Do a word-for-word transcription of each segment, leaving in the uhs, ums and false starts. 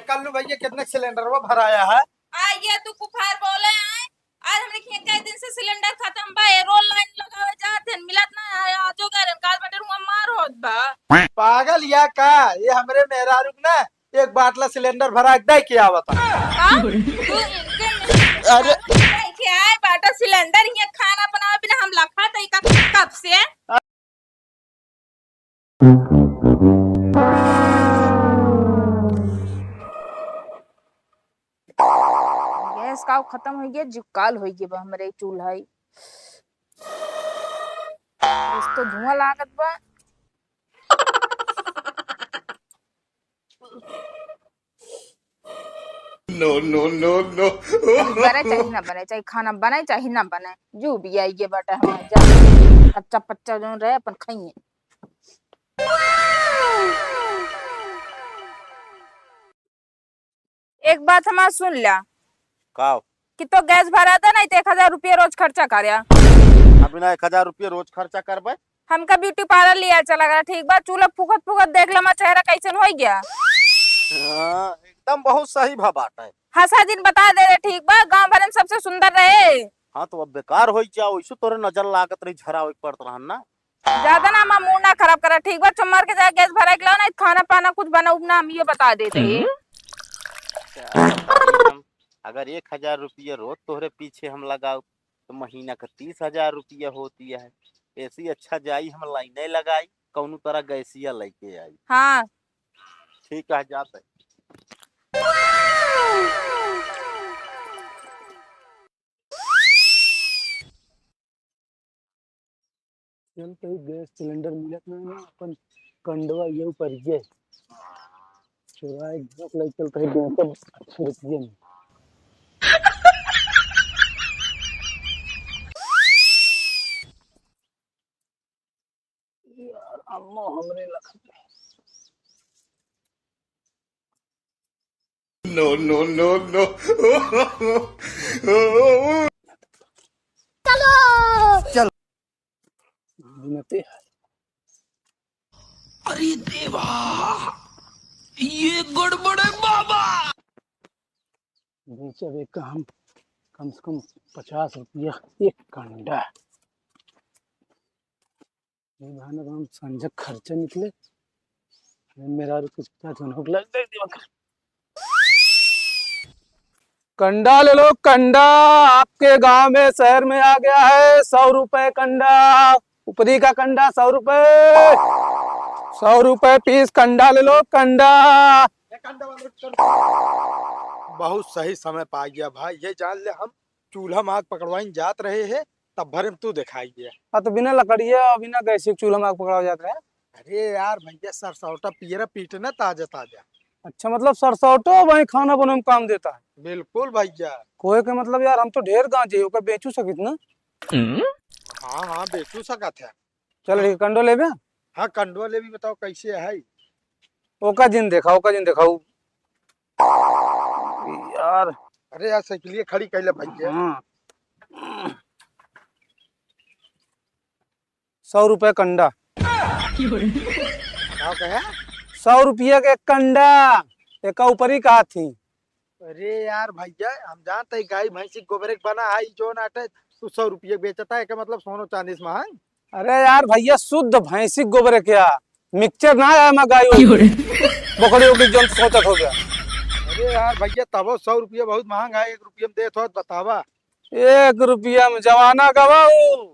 कल्लू भैया, कितने सिलेंडर वो भराया है? आ, ये तू कुफार बोले आए। आज हमरे के कई दिन से सिलेंडर खतम बा, ये रोल लाइन लगावे जात हन, मिलत ना है। आजो गए रहन, काल बटे हुआ मार होत बा। पागल या का? ये हमरे मेहरारू के ना एक बाटला सिलेंडर भरा के दे के आवत है। का? तू इनके अरे। दे के आए बाटा सिलेंडर, ये खाना बनावे बिना हम लखा तई का कब से? गैस का खतम होइ गया, जुकाल होइ गया बा हमरे चूल्हा ही। कुछ तो धुआं लागत बा। No, no, no, no। बने चाहे ना बने, चाहे खाना बने चाहे ना बने, जो भी आई ये बाटा हमारे जा, कच्चा पच्चा जो रहे अपन खाइए। एक बात हमार सुन ल्या। का? कि तो गैस भरा दे, नहीं तो एक हजार रुपया रोज खर्चा कर्या। अभी ना एक हजार रुपया रोज खर्चा करबे। हमका ब्यूटी पार्लर लिया चला गया, ठीक बा? चूल्हा फूकत फूकत देख ला, हमार चेहरा कैसन हो गया। हाँ, एकदम बहुत सही भा बात है। हंसा दिन बता दे रे, ठीक बा? गांव भर में सबसे सुंदर रहे। हाँ, तो अब बेकार हो जाओ, इसे तोरे नजर लागत रही, झरा होई पड़त रहन ना। ज्यादा ना हमार मूड ना खराब करा, ठीक बा? चुम्मर के जाए गैस भरा के लाओ, नहीं खाना पाना कुछ बना उबना हम ये बता देते हैं। हम्म। अगर एक हजार रुपया रोज तोहरे पीछे हम लगाओ, तो महीना का तीस हजार रुपया होती है। ऐसी अच्छा जाई हम लाइने लगाई, कौनो तरह गैसिया लेके आई। हाँ। ठीक है, जाते। चल, कहीं गैस सिलेंडर मिलत ना है, अपन कंडवा ये ऊपर ये चुराए गैस ले चल, कहीं बेचब अच्छे रुपये में। यार, अम्मो हमरे लखन। No, no, no, no। चलो। चलो। अरे देवा, ये गड़बड़ है बाबा। बेचब एक हम कम से कम पचास रुपया एक कंडा। ये बहाने तो हम संझक खर्चा निकले। अरे मेरा कुछ पचास होने को लग दे दिमाग। कंडा ले लो, कंडा। आपके गांव में, शहर में आ गया है सौ रुपए कंडा। ऊपरी का कंडा सौ रुपए, सौ रुपए पीस। कंडा ले लो, कंडा। बहुत सही समय पा गया भाई, ये जान ले हम चूल्हा में आग पकड़वाइन जात रहे हैं, तब भरे में तू दिखाई गया। हाँ, तो बिना लकड़िया और बिना गैस के चूल्हा में आग पकड़ावा जात रहे? अरे यार भैया, सरसौटा पियरा पीटना ताजा ताजा। अच्छा, मतलब सरसौटो वही खाना बनवे में काम देता है? बिल्कुल भैया। कोई के मतलब यार, हम तो ढेर गांजे, ओकर बेचू सकित ना? हाँ, हाँ, बेचू सकत है। चल, ठीक, कंडो लेबे? हाँ, कंडो लेबी, बताओ कैसे है? ओका जिन देखा, ओका जिन देखा, उ यार। अरे यार, साइकिलिया खड़ी कैले भैया। हाँ। सौ रुपया कंडा। का कहे? सौ रुपया के एक कंडा, एका ऊपरी कहा थी। अरे यार भैया, हम जानते हैं गाय भैंसी के गोबरे के बना है, ई जोन आटे तू सौ रुपया बेचता है, एका मतलब सोनो चांदी से महंग। अरे यार भैया, शुद्ध भैंसी के गोबरे क्या, मिक्सचर ना आया मैं गाय की हो रे। बकरियों की जंत सोचत हो गया। अरे यार भैया, तबो सौ रुपया बहुत महंग है, एक रुपया में देत हो तो बतावा। एक रुपया में जमाना गवाऊ,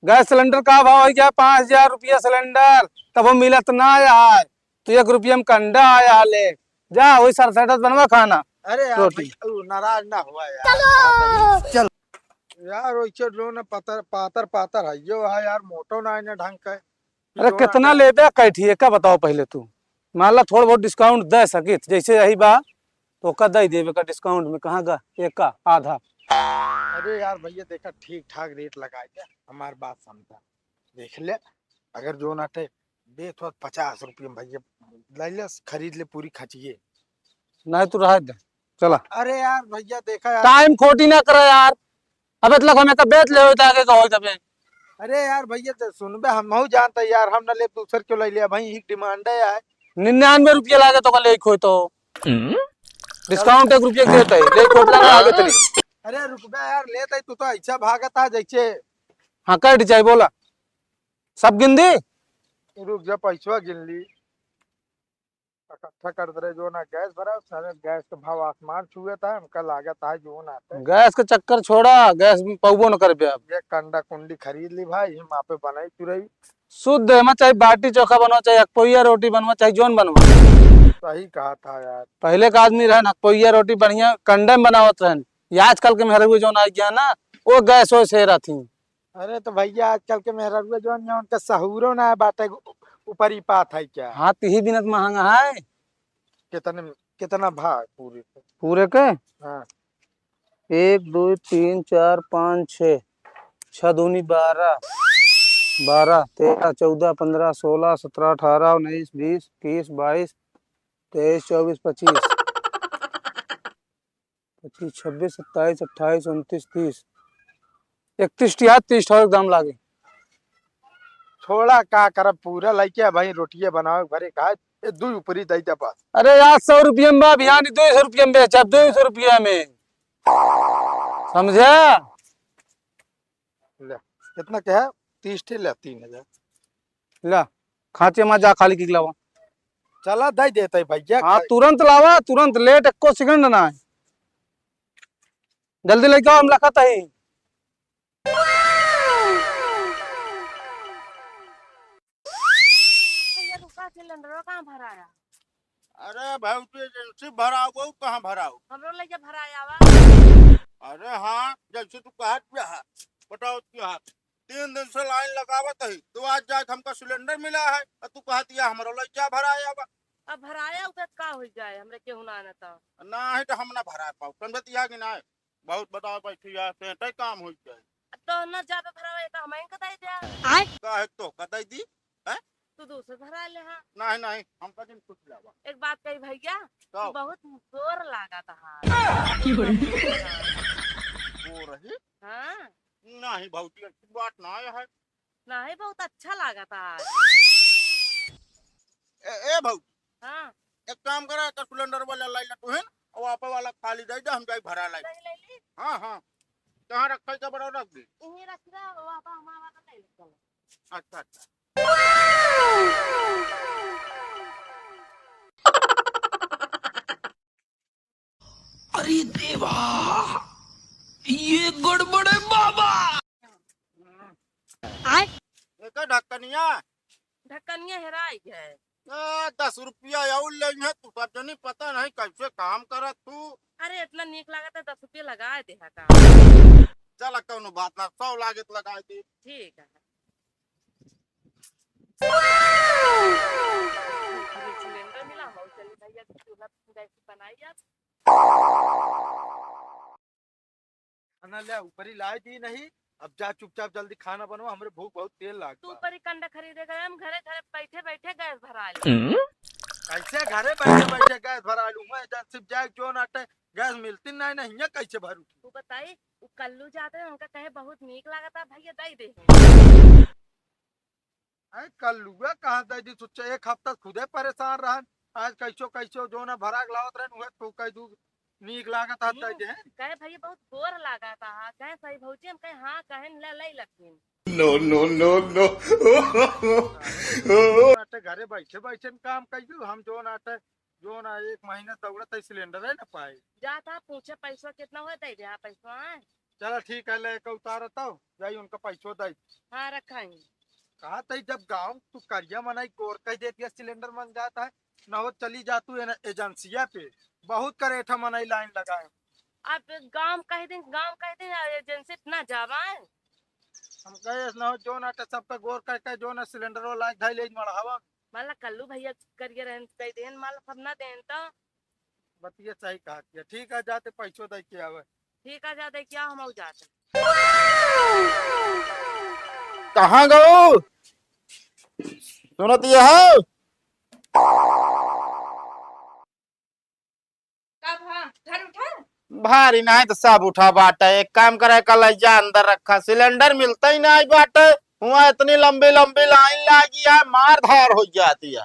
गैस सिलेंडर का भाव हो गया, पाँच हजार रुपया सिलेंडर, तबो मिलत ना आया है। तू एक रुपया में कंडा आया ले, जा वही सरसटत बनवा खाना, अरे यार रोटी। भैया, तू नाराज ना हुआ यार। चलो। चल। यार, वैसे लो ना, पातर, पातर, पातर है यो है यार, मोटो ना है ना ढंग का। अरे, कितना लेबे कैठी, एका बताओ पहले तू। मान ला, थोड़ा बहुत डिस्काउंट दे सकित, जैसे यही बा, तो ओका दे देबे का डिस्काउंट में, कहाँ का एका आधा। अरे यार भैया, देखा, ठीक ठाक रेट लगा दे, हमार बात समझा, देख ले, अगर जो ना टे दे तो पचास रुपये में भैया, ले ले, खरीद ले पूरी खचिए। नहीं, तू रह दे, चला। अरे यार भैया, देखा यार। टाइम खोटी ना करे यार। अबे, तलक हमें तो बेच ले होता आगे का होई तबे। अरे यार भैया, तो सुनबे, हम हूँ जानता यार, हम ना ले दूसर क्यों ले लिया भाई, एक डिमांड है यार। निन्यानवे रुपया लागे तो का ले खोई तो। हम्म? discount एक रुपया के देत है, ले कोटला में आगे चली। अरे रुक बे यार, लेत है तू तो ऐसा भागत आ जैसे। हाँ, कट जाए बोला, सब गिन दी। रुक जा, पैसवा गिन ली। इकट्ठा कर दे रहे जो ना गैस भरा, सारे गैस के भाव आसमान छुए था, हमका लागत है जो ना आते। गैस के चक्कर छोड़ा, गैस में पौबो न करबे अब। ये कंडा कुंडी खरीद ली भाई, हम आपे बनाई चुरई। शुद्ध है, चाहे बाटी चोखा बनवा, चाहे अकपोइया रोटी बनवा, चाहे जोन बनवा। सही कहा था यार। पहले का आदमी रहन, अकपोइया रोटी बढ़िया कंडे में बनावत रहन। ये आजकल के मेहररुए जोन आ गया ना, वो गैस वैस हेरा थी। अरे तो भैया, आजकल के मेहररुआ जौन है, उनका सहूरो ना बाटे, उ-, ऊपरी पात है क्या? हाँ, तिही बिनत महंगा है। कितने, कितना भा पूरे के? पूरे के? हाँ। एक, दो, तीन, चार, पाँच, छः, छः दूनी बारह, बारह, तेरह, चौदह, पन्द्रह, सोलह, सत्रह, अठारह, उन्नीस, बीस, इक्कीस, बाईस, तेईस, चौबीस, पच्चीस, पच्चीस, छब्बीस, सत्ताईस, अट्ठाईस, उनतीस, तीस, इकतीस टिहा, तीस ठो एकदम लागे। छोड़ा, का करब, पूरा लइके भाई रोटिए बनावे, घरे खाए, ए, दुई ऊपरी दई दे बस। अरे यार, सौ रुपये में बा, बिहानी दो सौ रुपये में बेचब, दो सौ रुपये में, समझे? ले, कितना के है? तीस ठे ले, तीन हजार। ला, खाँचे मा जा खाली किक लावा। चला, दे देते भैया। हाँ, तुरंत लावा, तुरंत, लेट एको सेकंड ना है। जल्दी लेके आओ, हम लखत ही। भैया, रुका, सिलेंडरवा कहाँ भराया? अरे भौजी, एजेंसी भराओ, वो कहाँ भराओ? हमरो ले जा भराया बा। अरे हाँ, जैसे तू कहत रहा, बताओ क्या? तीन दिन से लाइन लगावत ही, तो आज जाके हमका सिलेंडर मिला है, और तू कहत या हमरो ले जा भराया बा। अब भराया उधर का हो जाए, हमरे केहू ना आना था। ना है तो हम ना भरा पाओ, समझत या कि ना? बहुत बताओ भाई, ठीक है, सेंटे काम हो जाए। अब तो ना जाबे भरावे, तो हमहीं का दे दे। आय। काहे तो का दे दी? हैं? तू दूसरे भरा ले, हाँ। नहीं, नहीं, हमका जिन कुछ लावा। एक बात कही भैया, तो? तू बहुत गोर लागत हा। की बोली? गोर ही? हाँ। नहीं भौजी, ऐसी बात ना है। नहीं, बहुत अच्छा लागत हा। ए, ए भौजी। हाँ। एक काम करा, एकर सिलेंडर वाला लाई ला तुहिन, और आपा वाला खाली दे दे, हम जाई भरा लाई। नहीं, ले ली। हाँ, हाँ। कहाँ रखा है, जबरा रख दे। यहीं रख दे, वो आपा हमारा वाला ले ले चलो। अच्छा, अच्छा। अरे देवा, ये गड़बड़ है बाबा। आय। एकर ढक्कनिया? ढक्कनिया हेराई गए। ए, दस रुपया और ले है, तू सब जनी पता नहीं कैसे काम करत तू। अरे, इतना नीक लागत है, दस रुपया लगा दे हा का। चला, कौनो बात ना, सौ लागत लगा दे। ठीक है। सिलेंडर मिला, हम चली भैया, चूल्हा गैस बनाई अब। खाना ले ऊपरी लाए दी नहीं, अब जा चुपचाप जल्दी खाना बनवा, हमरे भूख बहुत तेज लाग तू बा। ऊपरी कंडा खरीदे गए, हम घरे घरे बैठे बैठे गैस भरा ले। हम्म? कैसे घरे बैठे बैठे गैस भरा लूँ मैं? एजेंसी जाए जो ना आटे, गैस मिलती नहीं, नहीं है, कैसे भरू? तू बताई, उ कल्लू जाते हैं, उनका कहे बहुत नीक लागता भैया, दे दे। अरे कल्लुआ कहाँ दे दी, सोचे एक हफ्ता खुदे परेशान रहन, आज कैसो कैसो जो ना भराक लावत रहन, उहे तो कह दू नीक लागत है, हम्म, दे दे। कहे भैया बहुत गोर लागत है, कहे सही भौजी, हम कहे हाँ, कहे ले, ले लगिन। No, no, no, no। बाटे घरे बैठे बैठे काम कइलू, हम जो ना आटे, जो ना एक महीना दौड़त है, सिलेंडर है ना पाए। जा था पूछे पैसा कितना हुआ, दे दे, हाँ, पैसा है। चला ठीक है, लेके उतारत हूँ, जाई उनका पैसो दे। हाँ, रखा है। कहा तई जब गाँव तू करिया मनई गोर कह देती है, सिलेंडर मन जाता है, न हो चली जा तू एन-, एजेंसिया पे, बहुत करेठा मनई लाइन लगाए। अब गाँव कह दे, गाँव कह दे, एजेंसी पे ना जावा। हम कहे न हो जो ना तो सबका गोर कह के जो ना सिलेंडर वाला धै ले मढ़ावा। माला कल्लू भैया करिया रहन, कह देन, माला सब ना देन तो। बतिया सही कहा किया। ठीक है, जाते पैसो दे के आवे। ठीक है, जा दे के आओ, हम आऊ जाते। कहाँ गऊ? सुनत ये है? का भा? घर उठा? भारी नहीं तो सब उठा बाटा। एक काम करे, कल जा अंदर रखा, सिलेंडर मिलता ही नहीं बाटे। हुआ इतनी लंबी लंबी लाइन लागी है, मार धार हो जाती है।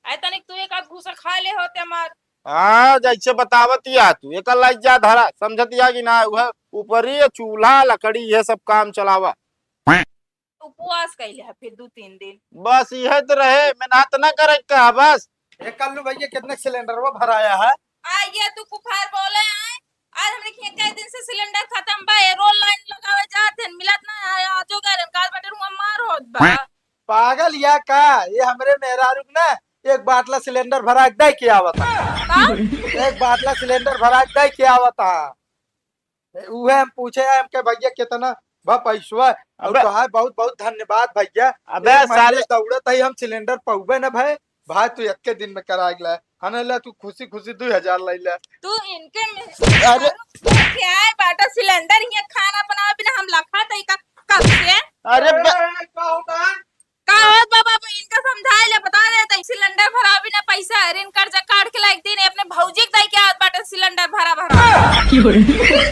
आए तनिक तू एक आध घूसा खा ले होते मार। हाँ, जैसे बतावत या तू, एकर लाइक जा धरा, समझत या कि ना, उहे ऊपरी चूल्हा, लकड़ी, ये सब काम चलावा। उपवास कइले है फिर दू तीन दिन। बस इहे तो रहे, मेहनत ना करे के कहा बस। ए कल्लू भैया, कितने सिलेंडरवा भराया है? आ ये तू कुफार बोले आए, आज हमरे के कई दिन से सिलेंडर खत्म बा, ए रोज लाइन लगावे जात हन, मिलत ना है, आजो गए रहन, काल बटे हुआ मार होत बा। पागल या का? ये हमरे मेहरारू के ना एक बाटला सिलेंडर भरा के दे के आवत है। का? एक बाटला सिलेंडर भरा के दे के आवत है। उहे हम पूछे आए, हमके भैया कितना बा पैसवा? और अबे तोहार बहुत बहुत धन्यवाद भैया। अबे एक महीने साले दौड़त है, हम सिलेंडर पउबे न भए। भाई तू एक्के दिन में करा के ला, हने ला तू खुशी खुशी दू हजार लै ला। तू इनके में अरे। क्या है बाटा सिलेंडर, ये खाना बनावे बिना हम लखा तई का कब से? अरे बे- ए, का होता है? का होत बा बाबू, इनका समझाए ले, बता दे तई सिलेंडर भरा बिना पैसा है, ऋण कर्जा काट के लाइक दिन अपने भौजी के दई के आवत बाटे सिलेंडर भरा भरा।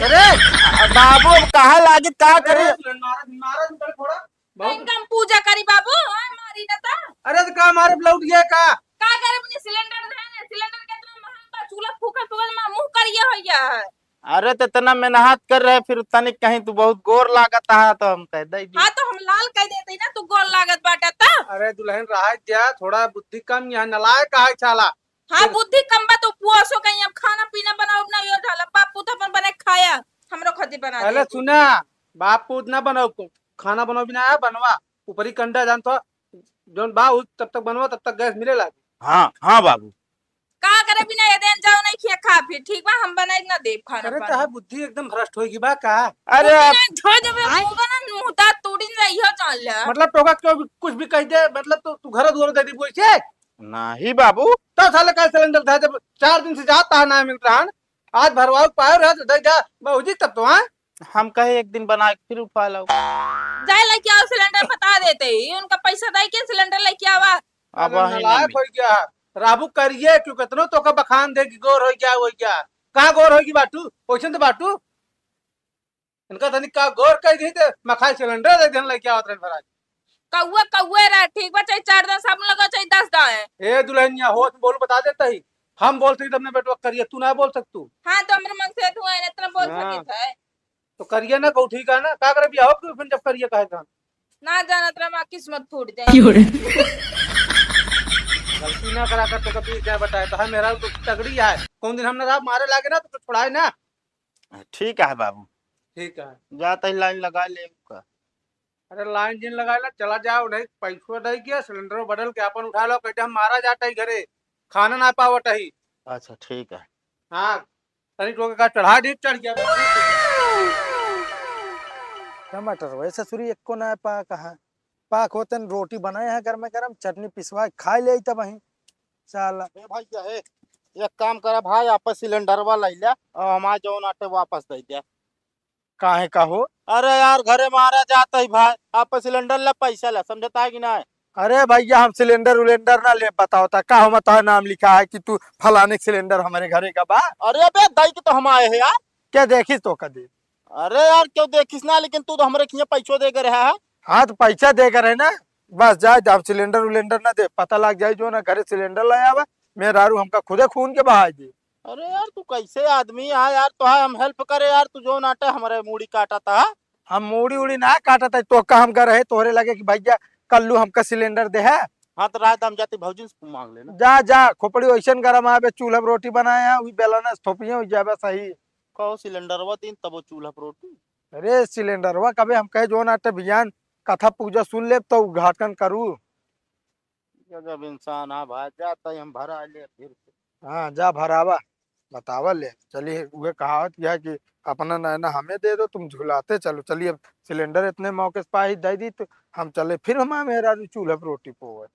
अरे बाबू, अब कहाँ लागी, का करे? अरे, मारा, मारा, थोड़ा। तो बहुत इनका हम पूजा करी बाबू, ओए मारी ना तो। अरे तो का मारे लौट गया का? का करे अपने सिलेंडर दे ने, सिलेंडर कितना महंगा बा, चूल्हा फूकत फूकत मा मुंह करिए हो गया है। अरे तो इतना मेहनत कर रहे, फिर तनिक कहीं तू बहुत गोर लागत है तो हम कह दे दी। हाँ तो हम लाल कह देते ना, तू गोर लागत बाटा तो। अरे दुल्हन रहा गया, थोड़ा बुद्धि कम, यहाँ नलायक है साला। हाँ, फिर बुद्धि कम बा तो पुआसो कहीं अब खाना पीना बनाओ ना, यो झाला बाप पूत अपन बने खाया, हमरो खातिर बना अरे दे। सुना, बाप पूत ना बनाओ, खाना बनाओ बिना आया बनवा, ऊपरी कंडा जान तो, जौन बा उ तब तक बनवा, तब तक गैस मिले लागी। हाँ, हाँ बाबू। का करे बिना ये देन जाओ नहीं खिया खा फिर, ठीक बा, हम बनाई ना देब खाना अरे पानी। तहार बुद्धि एकदम भ्रष्ट होई बा का? अरे तू आप बिना धो देबे, मुंह ना मुंह दांत तोड़ी ना इहो जान ले। मतलब टोका क्यों भी, कुछ भी कह दे, मतलब तो तू घर दुआर दे दी बोल से? नहीं बाबू। तो साले का सिलेंडर था जब चार दिन से जाता है ना मिल रहा है, आज भरवाओ पायो रहा तो दे जा, बाबूजी तब तो हाँ। हम कहे एक दिन बना के फिर उठा लो। जाए लेके आओ सिलेंडर बता देते ही, उनका पैसा दे के सिलेंडर लेके आवा। अब अरे वही ना नलायक मिल- हो गया, राबू करिए क्यों कितनो तो का बखान दे कि गोर हो गया, हो गया। कहाँ गोर होगी बाटू? क्वेश्चन तो बाटू। इनका तनी का गौर कर दी थे, मखाई सिलेंडर दे देन लेके आवत रहन भरा। कौआ कौआ रहा, ठीक बा, चाहे चार दाएं साबुन लगाओ, चाहे दस दाएं। ए दुल्हनिया, होश में बोलू बता देता ही, हम बोलते ही तब ने बेटवा करिए, तू ना बोल सकतू। हाँ, तो हमरे मन से तू है, इतना बोल हाँ। सकित है। तो करिए ना कहू, ठीक है ना, का करे बियाह हो फिर जब करिए कहे था। ना जानत रहा, हमार किस्मत फूट जाए। क्यों रे? गलती ना करा कर तो कभी क्या बताए, तो है मेरा तो तगड़ी है, कौन दिन हम ना मारे लागे ना तो छोड़ाए ना। ठीक है बाबू। ठीक है। जाता ही लाइन लगा ले का। अरे लाइन जिन लगा ले, चला जाओ, नहीं पैसो दे के सिलेंडर बदल के अपन उठा लो, कहते हम मारा जाता ही घरे, खाना ना पावत ही। अच्छा ठीक है। हाँ, तनी लोग का चढ़ा दी, चढ़ गया। टमाटर वैसे ससुरी एको ना पाक है, पाक होतन रोटी बनाए हैं गरमे गरम, चटनी पिसवा के खा ले तब वहीं। साला। ए भैया, ए, एक काम करा भाई, आपस सिलेंडरवा लइ ले और हमार जौन आटे वापस दे दे। काहे का हो? अरे यार, घरे मारा जात ही भाई, आपस सिलेंडर ले, पैसा ले, समझता है कि नहीं? अरे भैया, हम सिलेंडर उलेंडर ना ले, बताओ ता का हम तोहर नाम लिखा है कि तू फलाने सिलेंडर हमारे घरे का बा? अरे अबे, दई के तो हम आए हैं यार। क्या देखिस तो कदे? अरे यार, क्यों देखिस ना, लेकिन तू तो हमरे खिया पैसो दे के रहा है। हाँ, तो पैसा दे के रहे ना, बस जाए, हम सिलेंडर उलेंडर ना दे, पता लग जाए जो ना घरे सिलेंडर ले आवा, मेहरारू हमका खुदे खून के बहाई दे। अरे यार, तू कैसे आदमी है यार, तो हम हेल्प करे यार, तू जो नाटे हमारे मूड़ी काटा था। हम मूड़ी उड़ी ना काटा था, तो का हम कर रहे तोहरे लगे कि भैया कल्लू हमका सिलेंडर दे है। हाँ, तो रात हम जाते भौजी से मांग लेना। जा, जा, खोपड़ी वैसन गरम आवे, चूल्हा पर रोटी बनाए हैं, वही बेलना से थोपिए, वही जाबे सही। कहो सिलेंडरवा दिन तब वो चूल्हा पर रोटी। अरे सिलेंडरवा कबे हम कहे जो नाटे बियान कथा पूजा सुन लेब तो उद्घाटन करू। गजब इंसान, हाँ भाई, जाता ही हम भरा ले फिर से। हाँ, जा भरावा, बतावा ले। चलिए, उहे कहावत यह है कि अपना नैना हमें दे दो, तुम झुलाते चलो। चलिए, अब सिलेंडर इतने मौके से पाही दे दी, तो हम चले, फिर हमारे मेहरारू चूल्हा पर रोटी पोवे।